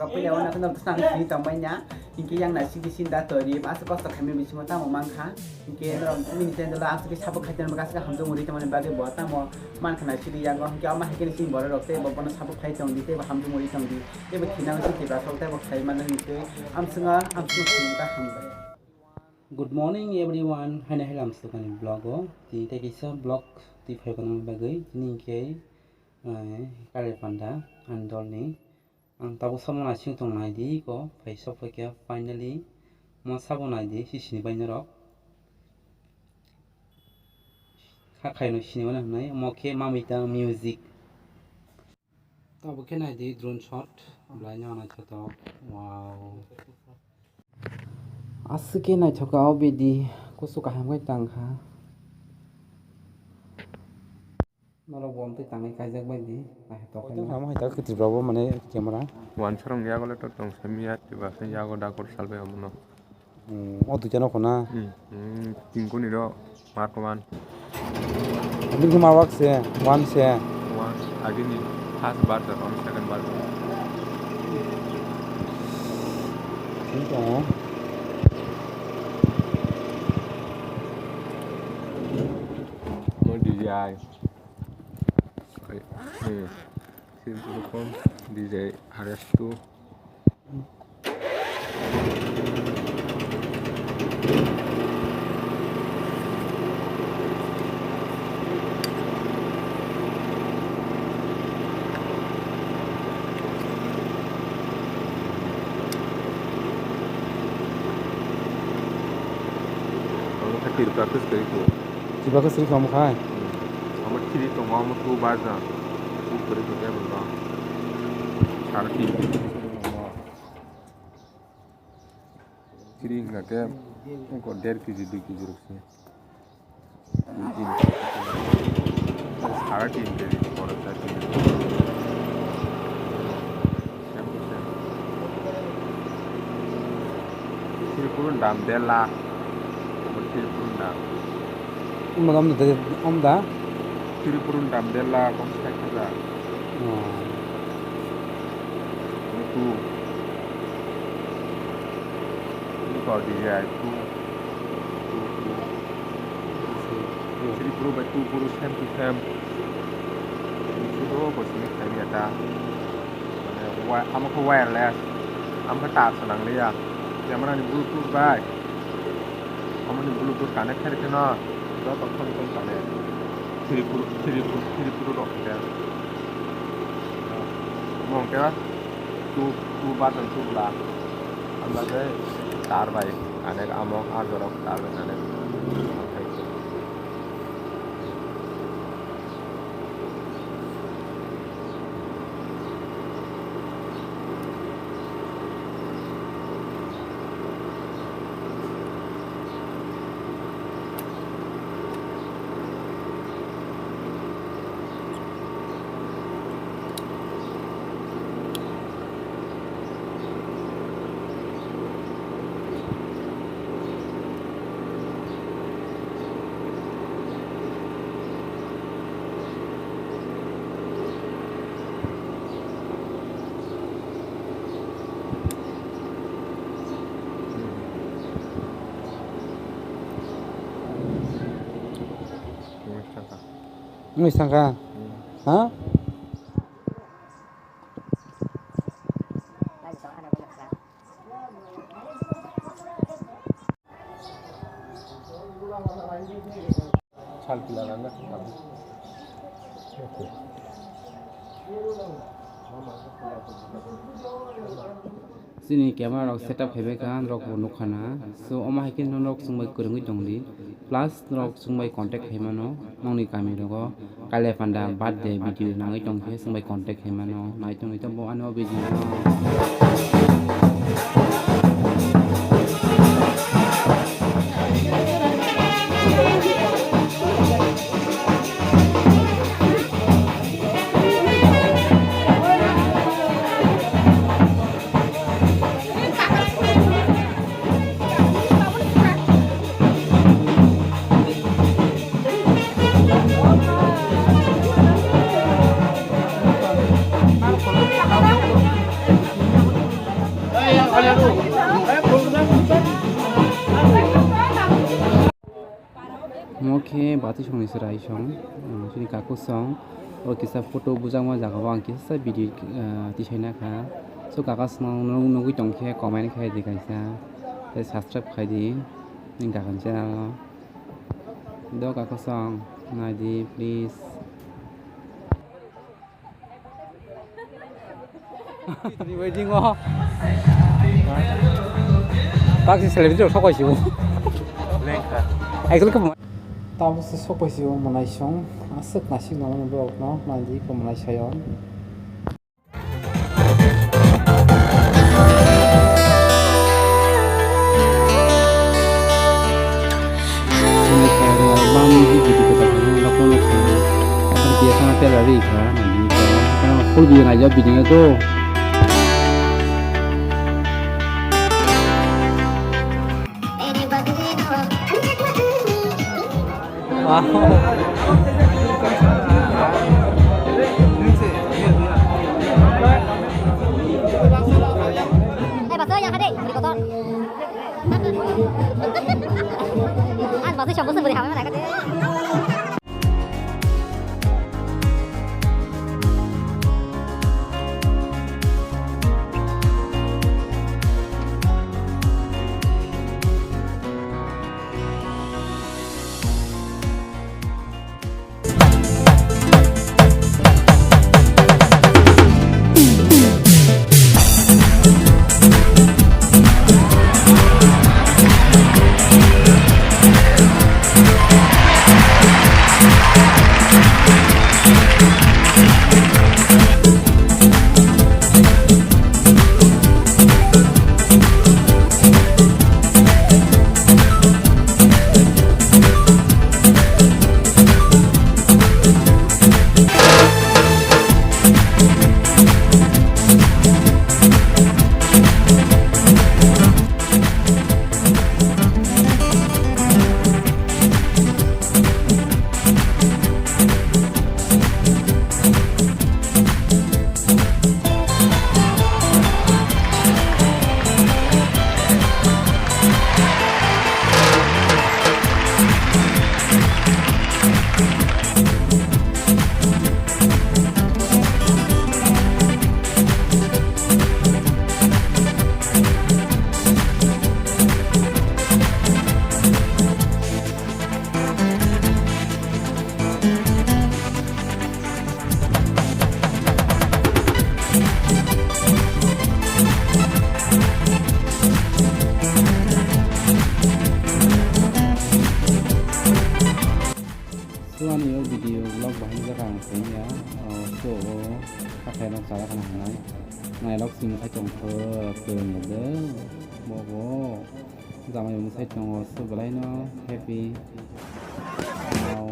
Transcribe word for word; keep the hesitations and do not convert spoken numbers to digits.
Kapuila wana kano bwsang sini tongmanya, hinkhe yang naisik di sin da tori, asa kosto khaimani bisingo tamo mankha, hinkhe norok mini channel o aswk khe support khaitani bagwi aswk hamjak mori tongmani bagwi bo tamo mankha naisik di yango, hinkhe omo hai khe sini borok rok tei bo bono support khai tongdi tei bo hamjak mori tongdi, tei bo thinang sini tei bo aswk tei bo khlai mano hinkhe amswngo, amswngo sini ta hambai. Good morning everyone, haino halam swkani vlog o, tini tei kisa vlog twi phai kono bagwi, tini hinkhe, eh, Kale Panda, ani dolni. Ang tabuk samung naising tong nai di ko, phai sok phai khe finally mo sabo nai di, si sini bai norok. Kha khaino sini mano hwnwi, omo khe Mamita Music. Tabuk khe nai di drone shot, belai no naithotok, wow. Aswk khe naithoka o bidi, kusu kaham khe tang kha. Norok bo amtwi tangwi kaijak bai di, naithotok khe. Oitang samo hai tak Tripura bo mane camera. Wan sarong yago le to tong samiya tiba se yago da kor salbai amono. Hmm, o duita no khona. Hmm, hmm, tingkuni ro mark one. Abini ma wak se, one se. One, agini first bar da, on second bar. Sini tongo. Mo D J I. Ai, eh, sini rokom D J R S two. Ang khe Tripura khe swrwngkho. Tripura khe swrwngkha omo khai? Hmm. Omo three tongo, omo two baja. Two kwrwi khe table no. Sara tin. Three hwnkha khe eko der kg, dui kg rok se. Sara tin kg borok cha tin. Same to same. Sini puro dam der lakh. Sini puro dam. Omo dam de, om da? Sini puro dam der lakh, om sait hajar. Oh. Two. Ini kok di ya, two. Two, two. Sini puro bai two puro same to same. Ini puro bo sini khlai ya ta. Mane wa-, amo khe wireless. Amo khe tar swnang liya. Camera ni Bluetooth bai. Omo ni Bluetooth connect khai rikhe no. Joto phone phone connect. Three puro, three puro, three puro rok khe. Omo hwnkhe two, two button tubla. Ang bagwi tar bai connect, amo ah jorok tar bai connect. Wngwi thangkha. Wngwi thangkha? Hmm. Ha? Sal pila lana. Chini camera rok setup khaibai kha, norok bo nukha na. So, omo hai khe norok chwng bai kwrwngwi tong di. Plus, norok chwng bai contact khai mano, nokni kami rogo. Kale Panda birthday video nangwi tong khe, chwng bai contact khai mano. Nai tongwi tong bo ani o video no. Khe bati songni chwrai song, um, chini kaku song, o kisa photo bujakma jaga o ang kisa video, uh, tisaina kha. So kaka song nung-, nugui tong khe comment khai di kaisa, tei subscribe khai di, nini kakani channel o. Do kaku song, nai di please. Waiting o. Taksi celebrity rok sokoi sibo. Actually khe tamo se sokoi sibo manai song. Aswk nasik nangmani borok no nai di ko manai sayon. Full video naijak video to. Wow. Eh, bahasa yang ada, beri kotor. Ah, bahasa siapa sih beri hamil mereka deh. Suani o video vlog bahai jak ang tongya, o so o kathai rok chara khana hanai. Nairok sing khai tongkho, kwrwng de, bobo. Jamai mwsai tongo, so belai no happy. Wow,